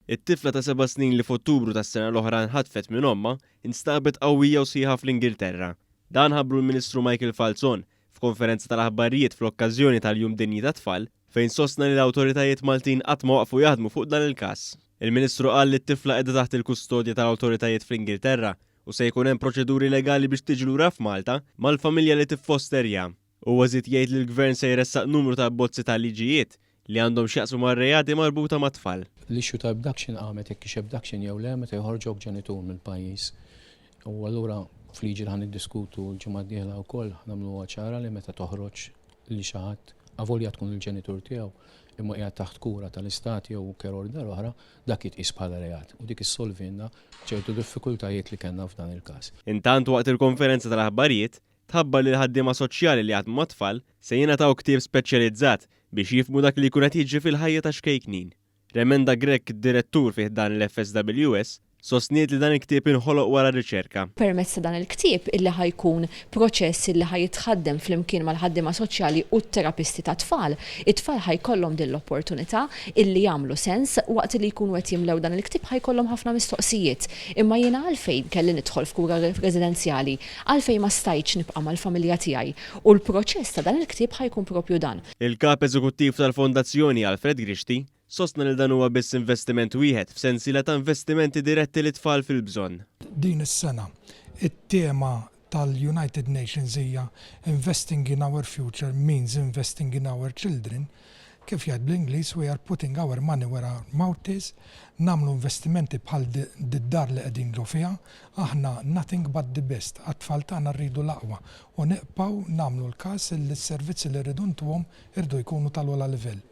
It-tifla ta' 7 snin li f'Ottubru tas-sena l-oħra nħatfet minn ommha instabet qawwija u sħiħa fl-Ingilterra. Dan ħabbru l-Ministru Michael Falzon f'konferenza tal-aħbarijiet fl-okkażjoni tal-Jum Dinji tat-Tfal, fejn sostna li l-awtoritajiet Maltin qatt ma waqfu jaħdmu fuq dan il-każ. Il-Ministru qal li t-tifla qiegħda taħt il-kustodja tal-awtoritajiet fl-Ingilterra u se jkun hemm proċeduri legali biex tiġi lura f'Malta mal-familja li tiffosterja. Huwa żied jgħid li l-Gvern se jressaq numru ta' bozzi ta' liġijiet li għandhom x'jaqsmu mar-reati marbuta mat-tfal. L-issue ta' abduction qamet, jekk hix abduction jew le meta joħorġok ġenitur mill-pajjiż. U allura f'liġi li ħa niddiskutu l-ġimgħa d-dieħla wkoll nagħmluha ċara li meta toħroġ li xi ħadd, avolja tkun il-ġenitur tiegħu, imma qiegħed taħt kura tal-istat jew care order oħra, dak jitqis bħala reat. U dik issolvilna ċertu diffikultajiet li kellna f'dan il-każ. Intant, waqt il-konferenza tal-aħbarijiet tħabbar li l-ħaddiema soċjali li jaħdmu mat-tfal se jingħataw ktieb speċjalizzat biex jifhmu dak li jkun qed jiġri fil-ħajja ta' xkejknin. Remenda Grech, direttur fi ħdan l-FSWS, sostniet li dan il-ktieb inħoloq wara riċerka. Permezz ta' dan il-ktieb, illi ħa jkun proċess illi ħa jitħaddem flimkien mal-ħaddiema soċjali u t-terapisti ta' tfal, it-tfal ħa jkollhom din l-opportunità illi jagħmlu sens waqt li jkunu qed jimlew dan il-ktieb. Ħa jkollhom ħafna mistoqsijiet. Imma jiena għalfejn kelli nidħol f'kura residenzjali? Għalfejn ma stajtx nibqa' mal-familja tiegħi? U l-proċess ta' dan il-ktieb ħa jkun propju dan. Il-kap eżekuttiv tal-Fondazzjoni, Alfred Grixti, sostna li dan huwa biss investiment wieħed f'sensiela ta' investimenti diretti lit-tfal fil-bżonn. Din is-sena it-tema tal-United Nations hija "Investing in our future means investing in our children". Kif jgħid bl-Ingliż, we are putting our money where our mouth is. Nagħmlu investimenti bħal d-dar li qegħdin ġo fiha, aħna nothing but the best. Għat-tfal tagħna rridu l-aqwa u nibqgħu nagħmlu l-każ li s-servizzi li rridu ntuhom irridu jkunu tal-ogħla livell.